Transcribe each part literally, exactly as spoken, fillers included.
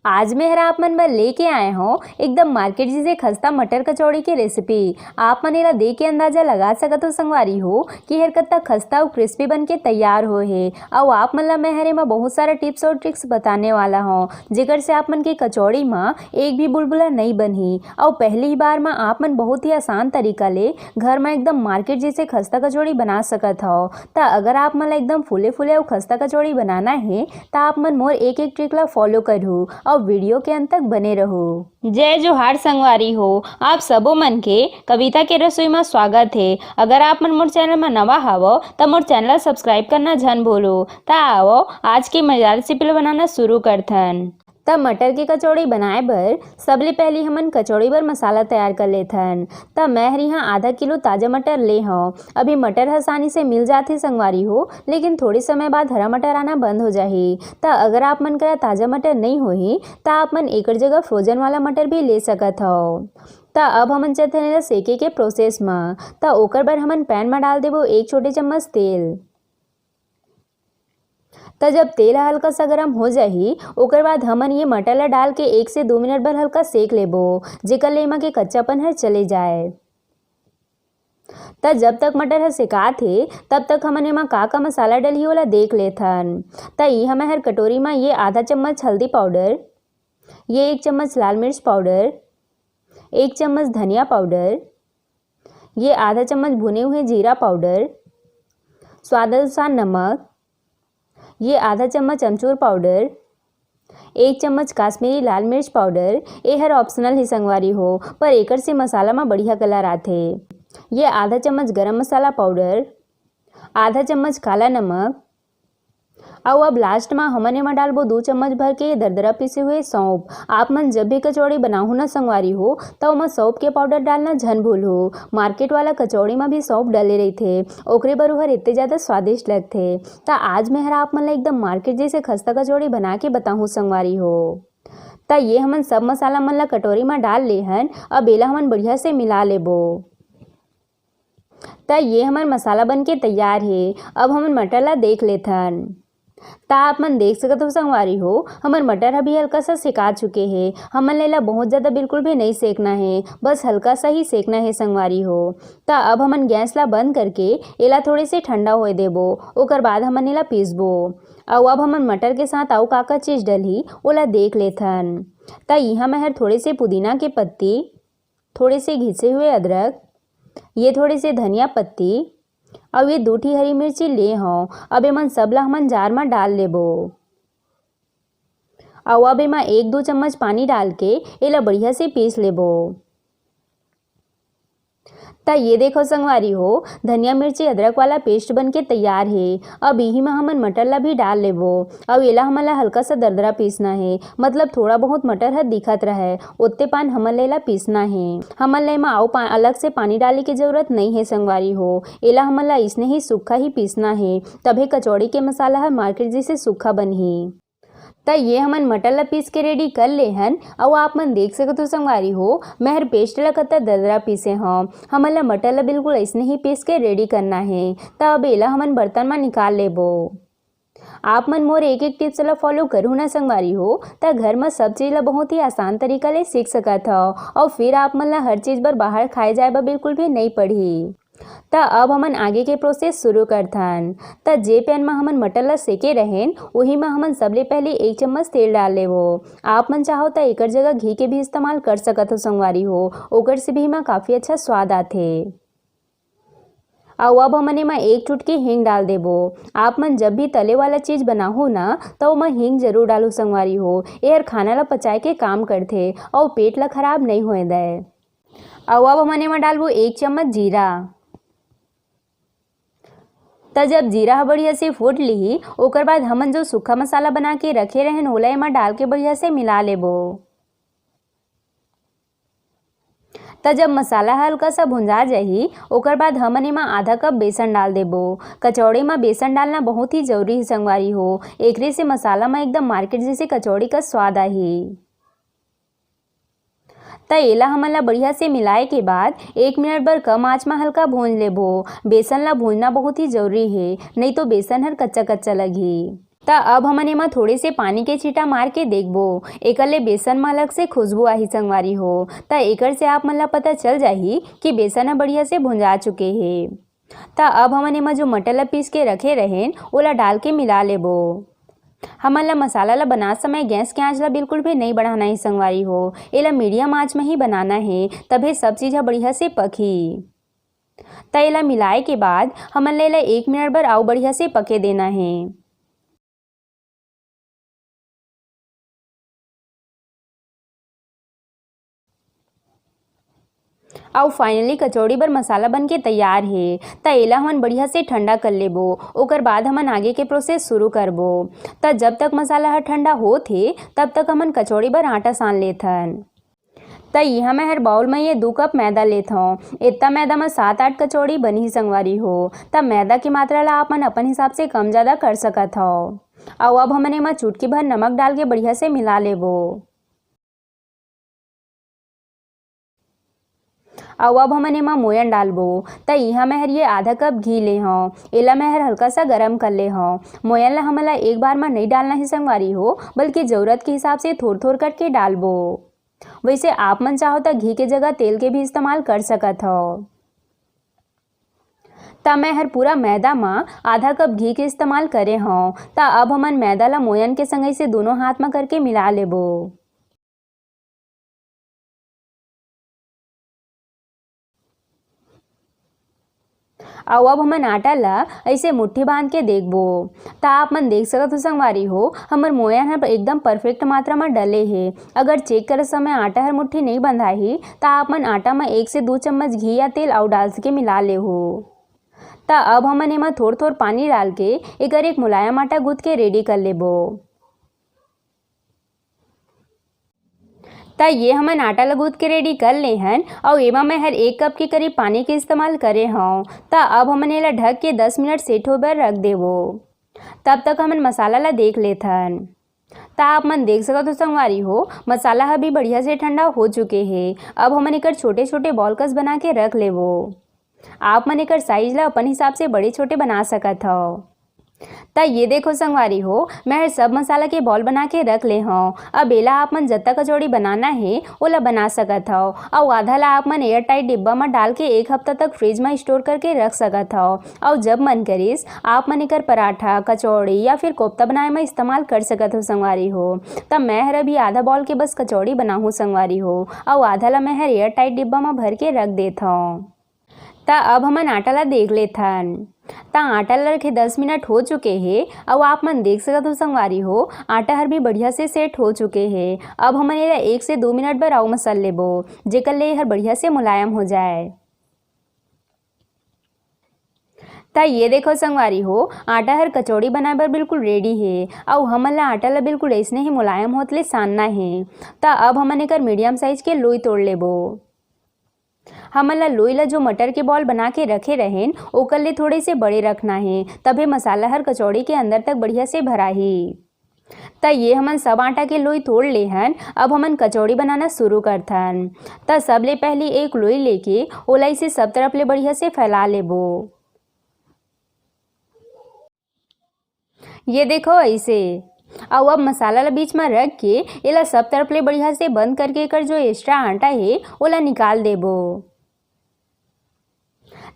आज मैं हर आप मन बर लेके आए हौं एकदम मार्केट जैसे खस्ता मटर कचौड़ी के रेसिपी। आप मन एला देख के अंदाजा लगा सकत हो संगवारी हो कि हर कत्ता खस्ता अउ क्रिस्पी बन के तैयार होए हे। अउ आप मन ला मैं हर एमा बहुत सारा टिप्स अउ ट्रिक्स बताने वाला हौं, जेकर से आप मन के कचौड़ी म एक भी बुलबुला नइ बनही। अउ पहली ही बार म आप मन बहुत ही आसान तरीका ले घर म एकदम मार्केट जैसे खस्ता कचौड़ी बना सकत हव। त अगर आप मन ला एकदम फूले फूले अउ खस्ता कचौड़ी बनाना हे, त आप मन मोर एक एक ट्रिक ला फॉलो करहू अउ वीडियो के अंत तक बने रहू। जय जोहार संगवारी हो, आप सबो मन के कविता के रसोई म स्वागत हे। अगर आप मन मोर चैनल म नवा हवव, त मोर चैनल ला सब्सक्राइब करना झन भूलू। त आवव, आज के मजेदार रेसिपी ला बनाना शुरू करथन। त मटर के कचौड़ी बनाए बर सबले पहली हमन कचौड़ी बर मसाला तैयार कर लेथन। त मैं हर इहाँ आधा किलो ताजा मटर ले हौं। अभी मटर ह आसानी से मिल जाथे संगवारी हो, लेकिन थोड़े समय बाद हरा मटर आना बंद हो जाही। त अगर आप मन करा ताजा मटर नइ होही, त आप मन एकर जगह फ्रोजन वाला मटर भी ले सकत हव। त अब हमन चलथन एला सेके के प्रोसेस म। त ओकर बर हमन पैन म डाल देबो एक छोटे चम्मच तेल। त जब तेल ह हल्का सा गरम हो जाही, ओकर बाद हमन ये मटर ला डाल के एक से दो मिनट भर हल्का सेक लेबो, जेकर ले एमा के कच्चापन हर चले जाए। त जब तक मटर ह सेकात हे, तब तक हमन एमा का का मसाला डलही, ओला देख लेथन। त इहाँ मैं हर कटोरी म ये आधा चम्मच हल्दी पाउडर, ये एक चम्मच लाल मिर्च पाउडर, एक चम्मच धनिया पाउडर, ये आधा चम्मच भुने हुए जीरा पाउडर, स्वाद अनुसार नमक, ये आधा चम्मच अमचूर पाउडर, एक चम्मच काश्मीरी लाल मिर्च पाउडर। ए हर ऑप्शनल ही संगवारी हो, पर एकर से मसाला म बढ़िया कलर आथे। ये आधा चम्मच गरम मसाला पाउडर, आधा चम्मच काला नमक, अउ अब लास्ट म हमन एमा डालबो दू चम्मच भर के दरदरा पीसे हुए सौंफ। आप मन जब भी कचौड़ी बनाहू न संगवारी हो, त ओमा सौंफ के पाउडर डालना झन भूलहू। मार्केट वाला कचौड़ी म भी सौंफ डले रहिथे, ओकरे बर ओहर एते ज्यादा स्वादिष्ट लगथे। त आज मैं हर आप मन ला एकदम मार्केट जैसे खस्ता कचौड़ी बना के बताहूँ संगवारी हो। त ये हमन सब मसाला मन ला कटोरी म डाल ले हन। अब एला हमन बढ़िया से मिला लेबो। त ये हमर मसाला बन के तैयार हे। अब हमन मटर ला देख लेथन। त आप मन देख सकत हो संगवारी हो, हमर मटर अभी हल्का सा सेका चुके हे। हमन ला एला बहुत ज्यादा बिल्कुल भी नइ सेकना हे, बस हल्का सा ही सेकना हे संगवारी हो। त अब हमन गैस ला बंद करके एला थोड़े से ठंडा होए देबो, ओकर बाद हमन एला पीसबो। अउ अब हमन मटर के साथ अउ का का चीज डलही, ओला देख लेथन। त इहाँ मैं हर थोड़े से पुदीना के पत्ती, थोड़े से घिसे हुए अदरक, ये थोड़े से धनिया पत्ती, अउ ये दू ठी हरी मिर्ची ले हौं। अब एमन सब ला हमन जार म डाल लेबो। अउ अब एमा एक दू चम्मच पानी डाल के एला बढ़िया से पीस लेबो। त ये देखो संगवारी हो, धनिया मिर्ची अदरक वाला पेस्ट बन के तैयार हे। अब इही म हमन मटर ला भी डाल लेबो। अउ एला हमन ला हल्का सा दरदरा पीसना हे, मतलब थोड़ा बहुत मटर ह दिखत रहय, ओत्ते पान हमन ला एला पीसना हे। हमन ला एमा अउ पा-, अलग से पानी डाले के जरूरत नइ हे संगवारी हो, एला हमन ला अइसने ही सूखा ही पीसना हे, तभे कचौड़ी के मसाला ह मार्केट जैसे सूखा बनही। त ये हमन मटर ला पीस के रेडी कर ले हन, अउ आप मन देख सकत हो संगवारी हो, मैं हर पेस्ट ला कतका दरदरा पीसे हौं। हमन ला मटर ला बिल्कुल अइसने ही पीस के रेडी करना हे। त अब एला हमन बर्तन म निकाल लेबो। आप मन मोर एक एक टिप्स ला फॉलो करहू ना संगवारी हो, त घर म सब चीज ला बहुत ही आसान तरीका ले सीख सकत हव, अउ फिर आप मन ला हर चीज बर बाहर खाए जाए बर बिल्कुल भी नइ पड़ही। त अब हमन आगे के प्रोसेस शुरू करथन। त जे पैन म हमन मटर ला सेके रहेन, उही म हमन सबले पहले एक चम्मच तेल डाल लेबो। आप मन चाहो त एकर जगह घी के भी इस्तेमाल कर सकत हो संगवारी हो, ओकर से भी एमा काफी अच्छा स्वाद आथे। अउ अब हमन एमा एक चुटकी हींग डाल देबो। आप मन जब भी तले वाला चीज बनाहू ना, त ओमा हींग जरूर डालहू संगवारी हो। एहर खाना ला पचाए के काम करथे अउ पेट ला खराब नइ होए दय। अउ अब हमन एमा डालबो एक चम्मच जीरा। त जब जीरा ह बढ़िया से फूट लिही, ओकर बाद हमन जो सूखा मसाला बना के रखे रहेन, ओला एमा डाल के बढ़िया से मिला लेबो। त जब मसाला ह हल्का सा भुंजा जाही, ओकर बाद हमन एमा आधा कप बेसन डाल देबो। कचौड़ी म बेसन डालना बहुत ही जरूरी हे संगवारी हो, एकरे से मसाला म एकदम मार्केट जैसे कचौड़ी का स्वाद आही। त एला हमन ला बढ़िया से मिलाए के बाद एक मिनट बर कम आंच म हल्का भूंज लेबो। बेसन ला भूंजना बहुत ही जरूरी हे, नइ तो बेसन हर कच्चा-कच्चा लगही। त अब हमन एमा थोड़े से पानी के छींटा मार के देखबो, एकर ले बेसन म अलग से खुशबू आही संगवारी हो। त एकर से आप मन ला पता चल जाही कि बेसन ह बढ़िया से भुंजा चुके हे। त अब हमन एमा जो मटर ला पीस के रखे रहेन, ओला डाल के मिला लेबो। हमन ला मसाला ला बनात समय गैस के आंच ला बिल्कुल भी नइ बढ़ाना हे संगवारी हो, एला मीडियम आंच म ही बनाना हे, तभे सब चीज ह बढ़िया से पकही। त एला मिलाए के बाद हमन ला एला एक मिनट बर अउ बढ़िया से पके देना हे। अउ finally कचौड़ी बर मसाला बन के तैयार हे। त एला हमन बढ़िया से ठंडा कर लेबो, ओकर बाद हमन आगे के प्रोसेस शुरू करबो। त जब तक मसाला ह ठंडा होत हे, तब तक हमन कचौड़ी बर आटा सान लेथन। त इहाँ मैं हर बाउल में ये दू कप मैदा लेत हव। इतना मैदा में सात आठ कचौड़ी बनही संगवारी हो। त मैदा के मात्रा ला आप मन अपन हिसाब से कम ज्यादा कर सकत हव। अउ अब हमन एमा चुटकी भर नमक डाल के बढ़िया से मिला लेबो। अउ अब हमन एमा मोयन डालबो। त इहाँ मैं हर ये आधा कप घी ले हव, एला मैं हर हल्का सा गरम कर ले हव। मोयन ला हमन ला एक बार म नइ डालना हे संगवारी हो, बल्कि जरूरत के हिसाब से थोर थोर करके डालबो। वैसे आप मन चाहो त घी के जगह तेल के भी इस्तेमाल कर सकत हव। त मैं हर पूरा मैदा म आधा कप घी के इस्तेमाल करे हव। त अब हमन मैदा ला मोयन के संगई से दोनों हाथ म करके मिला लेबो। अउ अब हमन आटा ला ऐसे मुट्ठी बांध के देखबो। त आप मन देख सकत हो संगवारी हो, हमर मोयन ह एकदम परफेक्ट मात्रा म डले हे। अगर चेक करे समय आटा हर मुट्ठी नइ बंधाही, त आप मन आटा म एक से दू चम्मच घी या तेल अउ डाल के मिला लेहू। त अब हमन एमा थोर थोर पानी डाल के एकर एक मुलायम आटा गूंथ के रेडी कर लेबो। त ये हमन आटा ल गूंथ के रेडी कर ले हन, अउ एमा मैं हर एक कप के करीब पानी के इस्तेमाल करे हव। त अब हमन एला ढक के दस मिनट सेट होए बर रख देबो। तब तक हमन मसाला ला देख लेथन। त आप मन देख सकत हो संगवारी हो, मसाला ह भी बढ़िया से ठंडा हो चुके हे। अब हमन एकर छोटे-छोटे बॉल कस बना के रख लेबो। आप मन एकर साइज ला अपन हिसाब से बड़े-छोटे बना सकत हव। त ये देखो संगवारी हो, मैं हर सब मसाला के बॉल बना के रख ले हव। अब एला आप मन जत्ता कचौड़ी बनाना हे, ओला बना सकत हव। अउ आधा ला आप मन एयर टाइट डिब्बा म डाल के एक हफ्ता तक फ्रिज म स्टोर करके रख सकत हव। अउ जब मन करिस, आप मन एकर पराठा, कचौड़ी या फिर कोफ्ता बनाए म इस्तेमाल कर सकत हो संगवारी हो। त मैं हर अभी आधा बॉल के बस कचौड़ी बनाहूँ संगवारी हो, अउ आधा ला मैं हर एयर टाइट डिब्बा म भर के रख देत हव। त अब हमन आटा ला देख लेथन। त आटा ला रखे दस मिनट हो चुके हे, अउ आप मन देख सकत हो संगवारी हो, आटा हर भी बढ़िया से सेट हो चुके हे। अब हमन एला एक से दो मिनट बर अउ मसल लेबो, जेकर ले एहर बढ़िया से मुलायम हो जाए। त ये देखो संगवारी हो, आटा हर कचौड़ी बनाए बर बिल्कुल रेडी हे, अउ हमन ला आटा ला बिल्कुल अइसने ही मुलायम होत ले सानना हे। त अब हमन एकर मीडियम साइज के लोई तोड़ लेबो। हमन ला लोई ला जो मटर के बॉल बना के रखे रहेन, ओकर ले थोड़े से बड़े रखना हे, तभे मसाला हर कचौड़ी के अंदर तक बढ़िया से भराही। त ये हमन सब आटा के लोई तोड़ ले हन। अब हमन कचौड़ी बनाना शुरू करथन। त सबले पहली एक लोई लेके ओला इसे सब तरफ ले बढ़िया से फैला लेबो। ये देखो ऐसे। अउ अब मसाला ला बीच में रख के एला सब तरफ ले बढ़िया से बंद करके एकर जो एक्स्ट्रा आटा हे, ओला निकाल देबो।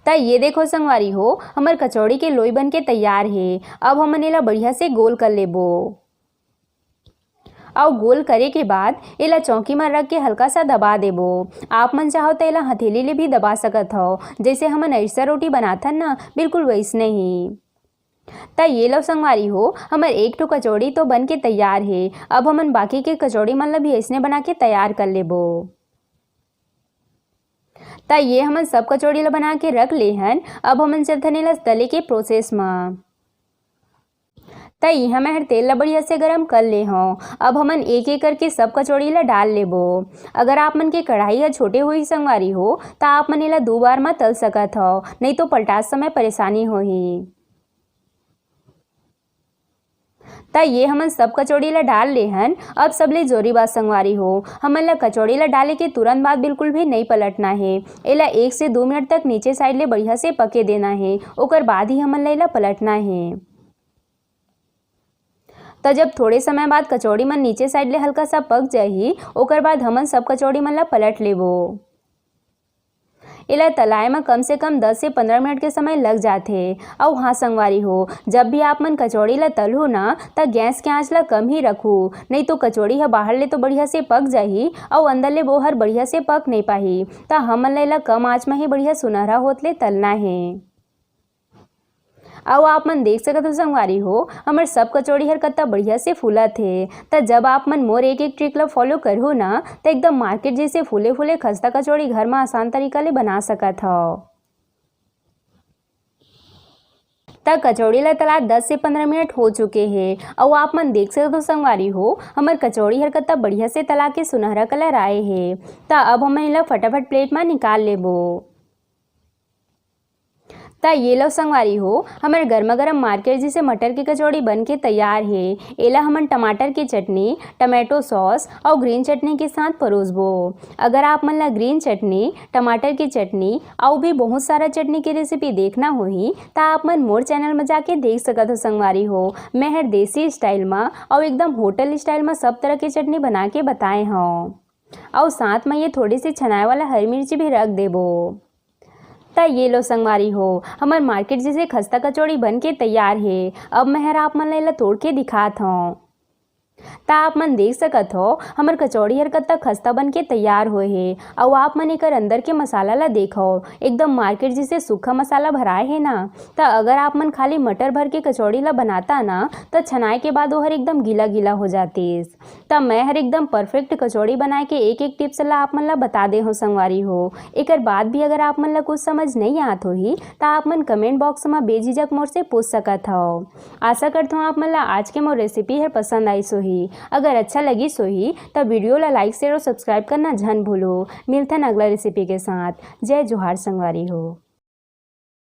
त ये देखो संगवारी हो, हमर कचौड़ी के लोई बन के तैयार हे। अब हमन एला बढ़िया से गोल कर लेबो। अउ गोल करे के बाद एला चौकी म रख के हल्का सा दबा देबो। आप मन चाहो त एला हथेली ले भी दबा सकत हव, जैसे हमन अरिसा रोटी बनाथन न, बिल्कुल वैसने ही। त ये लो संगवारी हो, हमर एक ठो कचौड़ी तो बन के तैयार हे। अब हमन बाकी के कचौड़ी मन ला भी अइसने बना के तैयार कर लेबो। त ये हमन सब कचौड़ी ला बना के रख ले हन। अब हमन चलथन एला तले के प्रोसेस म। त इहाँ मैं हर तेल ला बढ़िया से गरम कर ले हव। अब हमन एक एक करके सब कचौड़ी ला डाल लेबो। अगर आप मन के कढ़ाई ह छोटे होही संगवारी हो, त आप मन एला दो बार म तल सकत हव, नइ तो पलटात समय परेशानी होही। त ये हमन सब कचौड़ी ला डाल ले हन। अब सबले जरूरी बात संगवारी हो, हमन ला कचौड़ी ला डाले के तुरंत बाद बिल्कुल भी नइ पलटना हे। एला एक से दो मिनट तक नीचे साइड ले बढ़िया से पके देना हे, ओकर बाद ही हमन ला एला पलटना हे। त जब थोड़े समय बाद कचौड़ी मन नीचे side ले हल्का सा पक जाही, ओकर बाद हमन सब कचौड़ी मन ला पलट लेबो। एला तलाए म कम से कम दस से पंद्रह मिनट के समय लग जाथे। अउ हाँ संगवारी हो, जब भी आप मन कचौड़ी ला तलहू ना, त गैस के आंच ला कम ही रखहू, नहीं तो कचौड़ी ह बाहर ले तो बढ़िया से पक जाही, अउ अंदर ले वो हर बढ़िया से पक नहीं पाही। त हमन ला एला कम आंच म ही बढ़िया सुनहरा होत ले तलना हे। अउ आप मन देख सकत हो संगवारी हो, हमर सब कचौड़ी हर कत्ता बढ़िया से फूलत हे। त जब आप मन मोर एक एक trick ला follow करहू ना, त एकदम market जैसे फूले फूले खस्ता कचौड़ी घर म आसान तरीका ले बना सकत हव। त कचौड़ी ला तलात दस से पंद्रह मिनट हो चुके हे। अउ आप मन देख सकत हो संगवारी हो, हमर कचौड़ी हर कत्ता बढ़िया से तला के सुनहरा colour आए हे। त अब हमन एला फटाफट plate म निकाल लेबो। त ये लो संगवारी हो, हमर गर्मा गर्म market जैसे मटर के कचौड़ी बन के तैयार हे। एला हमन टमाटर के चटनी, tomato sauce अउ green चटनी के साथ परोसबो। अगर आप मन ला green चटनी, टमाटर के चटनी अउ भी बहुत सारा चटनी के recipe देखना होही, त आप मन मोर channel म जाके देख सकत हो संगवारी हो। मैं हर देसी style म अउ एकदम hotel style म सब तरह के चटनी बना के बताए हव। अउ साथ म ये थोड़ी सी छनाए वाला हरी मिर्ची भी रख देबो। त ये लो संगवारी हो, हमर market जैसे खस्ता कचौड़ी बन के तैयार हे। अब मैं हर आप मन ला एला तोड़ के दिखात हव। त आप मन देख सकत हो, हमर कचौड़ी हर कत्ता खस्ता बन के तैयार होए हे। अउ आप मन एकर अंदर के मसाला ला देखो, एकदम market जैसे सूखा मसाला भराए हे ना। त अगर आप मन खाली मटर भर के कचौड़ी ला बनाता ना, त छनाए के बाद ओहर एकदम गीला गीला हो जातिस। त मैं हर एकदम perfect कचौड़ी बनाए के एक एक tips ला आप मन ला बता दे हो संगवारी हो। एकर बाद भी अगर आप मन ला कुछ समझ नहीं आत होही, त आप मन comment box म बेझिझक मोर से पूछ सकत हव। आशा करत हूँ आप मन ला आज के मोर recipe हर पसंद आइस होही। अगर अच्छा लगिस होही, त video ला like, share और subscribe करना झन भूलो। मिलथन अगला recipe के साथ। जय जोहार संगवारी हो।